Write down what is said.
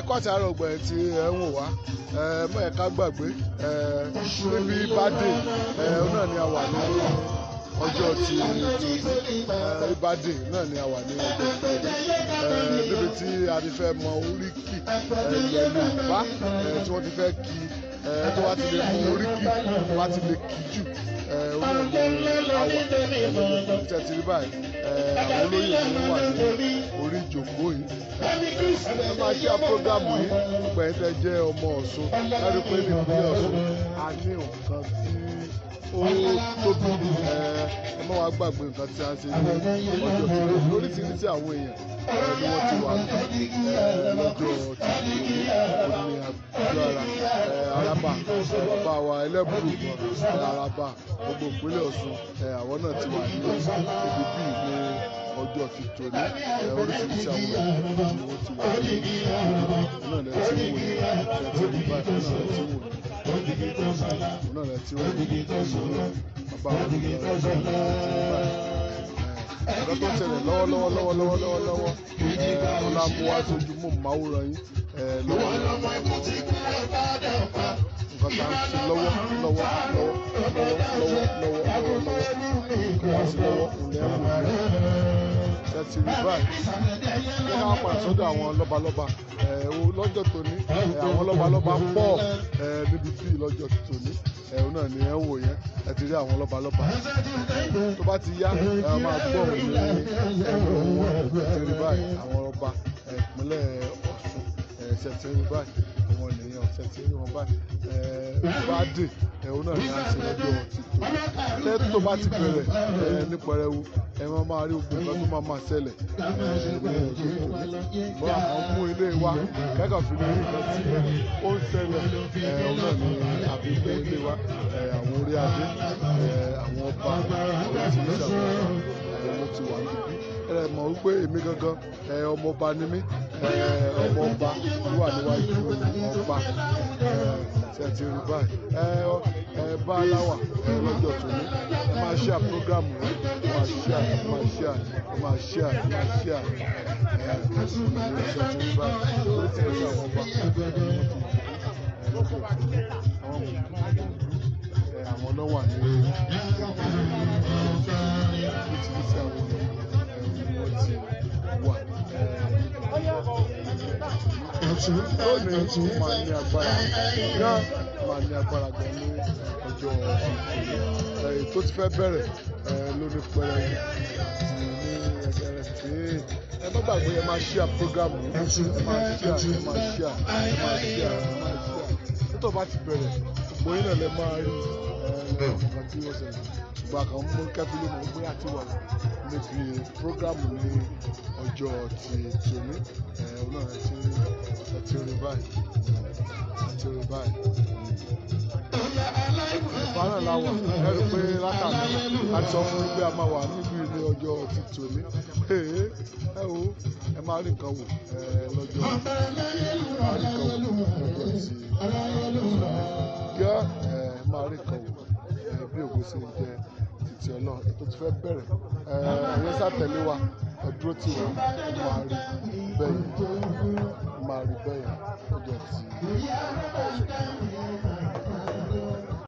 Ẹ kú àtàárọ̀ ọgbà ẹ̀ tí ẹ ń wò wá. Ẹ mọ̀ ẹ̀ ká gbàgbé ẹ níbi ìbàdí ẹ náà ni a wà ní ọjọ́ ti ìbàdí náà ni a wà ní ọjọ́ ti níbi tí a ti fẹ́ mọ oríkì ilẹ̀ Yorùbá tí wọ́n ti fẹ́ kí tó wá ti lè mọ oríkì tó wá ti lè kí jù ó náà ní àwà tẹ́ ti rí báyìí. Àwọn olóyè ni wọ́n wà ní orí ìjókòó yìí. Ẹ máa ṣe àpọ́gàmù yìí gbogbo ẹ̀yin tẹ́ jẹ́ ọmọ Ọ̀ṣun láti pé ní ìpínlẹ̀ Ọ̀ṣun a ní nǹkan tí ó tóbi. Ẹ má wá gbàgbé nǹkan tí a ń ṣe ní ọjọ́ tí lóríṣiríṣi àwọn èèyàn ni wọ́n ti wà ní lọ́jọ́ tí ó ní agbára araba bàbá wa ẹlẹ́bùrú araba gbogbo ìpínlẹ̀ Ọ̀ṣun, àwọn náà ti wà ní ibi bíi ní ọjọ́ ti tòní. Oríṣiríṣi àwọn èèyàn ni wọ́n ti wà ní ibi náà lẹ́ ti wò ní ẹ ti rí báyìí náà lẹ́ ti wò ní náà lẹ́ ti wò ní bàbá wọn ní ẹ ti rí báyìí. Nǹkan tó ń ṣẹlẹ̀ lọ́wọ́lọ́wọ́ lọ́wọ́lọ́wọ́ lọ́wọ́lọ́wọ́ ọ̀la mú wá sójú mú màwòrán yín lọ́wọ́ nǹkan tá à ń ṣe lọ́wọ́ lọ́wọ́ lọ́wọ́ lọ́wọ́ lọ́wọ́ lọ́wọ́ lọ́wọ́ nǹkan tá à ń ṣe lọ́wọ́ òun lẹ́ ń wò ṣe ti rí báyìí. Ní ká padà sọ́dọ̀ àwọn lọ́balọ́ba lọ́jọ́ tòní. Àwọn lọ́balọ́ba pọ̀ níbi bíi lọ́jọ́ tòní. Òun náà ni ẹ ń wò yẹn. Ẹ ti rí àwọn lọ́balọ́ba. Tó bá ti yá, ẹ máa gbọ́ òun ní ẹnu wọn. Ẹ ti rí báyìí àwọn ọba ìpínlẹ̀ Ọ̀ṣun. Ṣe ti rí báyìí àwọn ènìyàn? Ṣe ti rí wọn báyìí? Bá dé òun náà ni a ṣe lọ́jọ́ ti tòní. Tó bá ti bẹ̀rẹ̀ ní pẹrẹwu, ẹ máa máa rí gbogbo nǹkan tó máa máa ṣẹlẹ̀ ní ọjọ́ tòní. Bọ́ àwọn mú ilé wa kẹ́kọ̀ọ́ fi lè rí nǹkan tí ó ń ṣẹlẹ̀. Òun náà ni àfi mú ilé wa. Àwọn orí adé, àwọn ọba, oríṣiríṣi àwọn ọba ló ti wà níbí. Ẹ mọ̀ wípé èmi gangan ọmọ ọba ni mí. Ọmọ ọba ló wà níwájú ọba. Ṣe ti rí báyìí? Ẹ bá aláwà lọ́jọ́ tòní. Ẹ máa share program yìí, ẹ máa share, ẹ máa share, ẹ máa share, ẹ máa share. Ẹ ṣe ti rí báyìí? Oríṣiríṣi àwọn ọba ni wọ́n ti lọ́jọ́ tòní. Àwọn àwọn náà wà ní oríṣiríṣi àwọn ni wọ́n ti wà lónìí. Máa ní agbára gan, máa ní agbára gan ní ọjọ́ tó ti fẹ́ bẹ̀rẹ̀ lóní pẹrẹwu ní ẹgbẹ̀rẹ̀ tí ẹ má gbàgbé. Ẹ máa share program yìí, ẹ máa share, ẹ máa share, ẹ máa share, ẹ máa share. Tó bá ti bẹ̀rẹ̀, gbogbo yín náà lẹ máa rí nǹkan tí ó ṣẹlẹ̀. Ìgbà kan mú kẹ́fílì mọ̀ pé àti wà níbi program ní ọjọ́ ti tòní. Náà ẹ ti rí báyìí, ẹ ti rí báyìí. Ìfà náà la wà. Ẹ rí i pé látàná a ti sọ fún yín pé a máa wà níbí ní ọjọ́ ti tòní. Ẹ wo, ẹ máa rí nǹkan wò lọ́jọ́, máa rí nǹkan wò lọ́jọ́ ti gẹ́. Ẹ máa rí nǹkan wò bí ògo ṣe ń jẹ títí Ọlọ́run. Ètò ti fẹ́ bẹ̀rẹ̀. Ẹ̀yin ṣàtẹ̀lé wa, ẹ dúró tì wá. Ẹ máa rí bẹ́ẹ̀ yẹn, máa rí bẹ́ẹ̀ yẹn lọ́jọ́ ti.